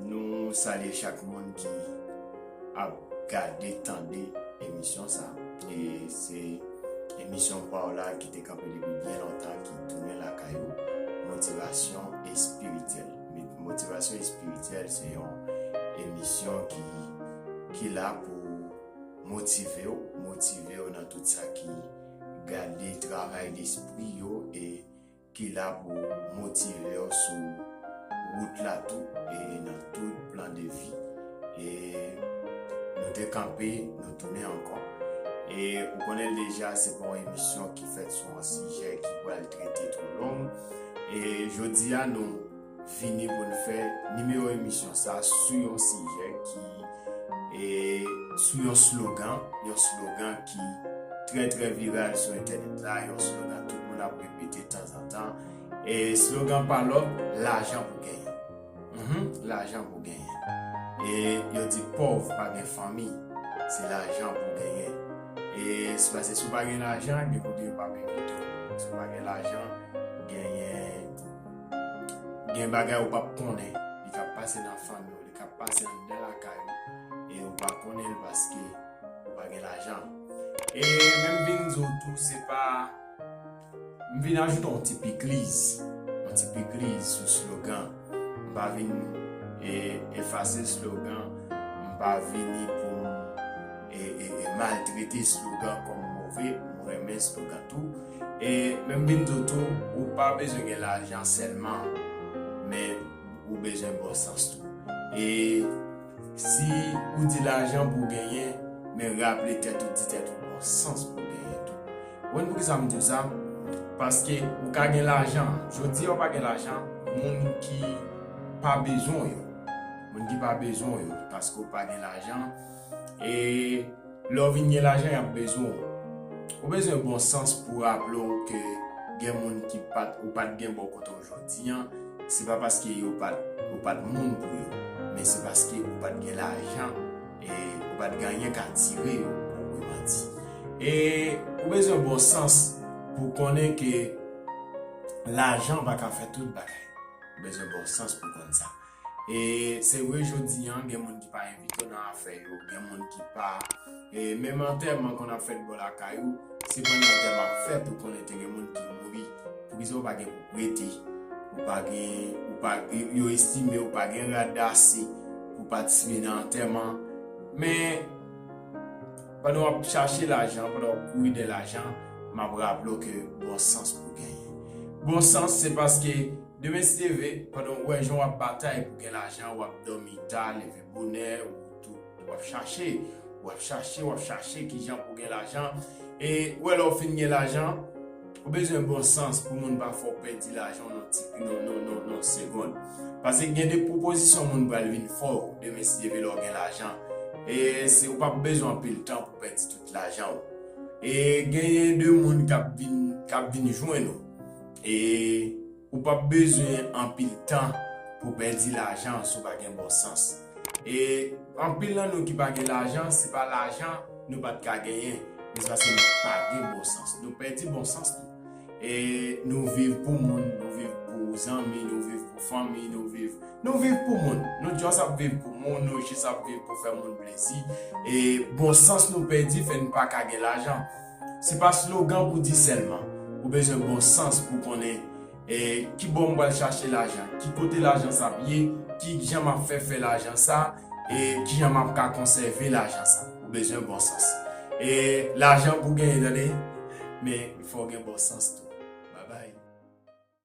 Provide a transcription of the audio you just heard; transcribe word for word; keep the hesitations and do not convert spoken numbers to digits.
Nou salye chak moun ki ap gade, tande emisyon sa. E se emisyon pa w la ki te kanpe depi byen lontan, ki tounen lakay ou, Motivasyon Espirityèl. Motivasyon Espirityèl se yon emisyon ki, ki la pou motive w, motive w nan tout sa ki gade travay lespri yo e ki la pou motive w sou wout la tou e nan tout plan de vi. E nou te kanpe, nou tounen ankò. E ou konnen l deja, se pa yon emisyon ki fèt sou yon sijè ki pral trete twò long. E jodi a, nou vini pou n fè nimewo emisyon sa sou yon sijè ki, e, sou yon slogan, yon slogan ki trè, trè viral sou entènèt la, yon slogan tout moun ap repete tanzantan. E slogan pa lòt, lajan pou genyen. Mhm, lajan pou genyen. E yo di pòv pa gen fanmi, se lajan pou genyen. E se paske si w pa gen lajan, gen kote yo p ap envite w. Si w pa gen lajan, genyen, gen bagay ou p ap konnen. Li ka pase nan fanmi w, li ka pase anndan lakay ou. E ou pa konnen l paske ou pa gen lajan. E menm vin di w tou, se pa, m vin ajoute yon ti pikliz, yon ti pikliz sou slogan. M pa vin, e, efase slogan, m pa vini pou m, e, e, e, maltrete slogan kòm move, m renmen slogan tou. E menm vin di w tou, ou pa bezwen gen lajan sèlman, men ou bezwen bon sans tou. E si ou di lajan pou genyen, men raple tèt ou, di tèt ou bon sans pou genyen tou. Ou konn poukisa m di w sa? Paske ou ka gen lajan. Jodi a ou pa gen lajan, moun ki pa bezwen w yo. Moun ki pa bezwen w yo, paske ou pa gen lajan. E lè w vin gen lajan, y ap bezwen w. Ou bezwen bon sans pou raple w ke gen moun ki pa t, ou pa t gen bò kote w jodi a, se pa paske yo pa t, ou pa t moun pou yo, men se paske ou pa t gen lajan e ou pa t gen anyen ka tire yo pwopreman di. E ou bezwen bon sans pou konnen ke lajan pa ka fè tout bagay. Ou bezwen bon sans pou konn sa. E se vre, jodi a, gen moun ki pa envite w nan afè yo, gen moun ki pa, e menm antèman konn ap fèt bò lakay ou, se pandan antèman ap fèt ou konnen te gen moun ki mouri. Poukisa w pa gen pou prete? Ou pa gen, ou pa, yo estime ou pa gen rad ase pou patisipe nan antèman. Men, pandan w ap chache lajan, pandan w ap kouri dèyè lajan, m ap raple w ke bon sans pou genyen. Bon sans, se paske demen si Dye vle, pandan w wè jan w ap batay pou gen lajan, w ap dòmi ta, leve bonè, ou tou, w ap chache, w ap chache, w ap chache kijan pou gen lajan. E ou wè lè w fin gen lajan, ou bezwen bon sans pou moun pa fè w pèdi lajan w nan ti, nan, nan, nan, nan segonn. Paske gen de pwopozisyon moun pral vin fè w demen si Dye vle lè w gen lajan. E se, ou p ap bezwen anpil tan pou pèdi tout lajan w. E genyen de moun k ap vin, k ap vin jwenn ou. E ou p ap bezwen anpil tan pou pèdi lajan si w pa gen bon sans. E anpil nan nou ki pa gen lajan, se pa lajan nou pa t ka genyen, men se paske nou pa gen bon sans. Nou pèdi bon sans nou. E nou viv pou moun, nou viv pou zanmi, nou viv pou fanmi, nou viv, nou viv pou moun. Nou just ap viv pou moun, nou jis ap viv pou fè moun plezi. E bon sans nou pèdi fè n pa ka gen lajan. Se pa slogan pou di sèlman. Ou bezwen bon sans pou konnen, e, ki bò m pral chache lajan, ki kote lajan sa ap ye, ki jan m ap fè fè lajan sa, e ki jan m ap ka konsève lajan sa. Ou bezwen bon sans. E lajan pou genyen, tande, men fò w gen bon sans tou. Babay.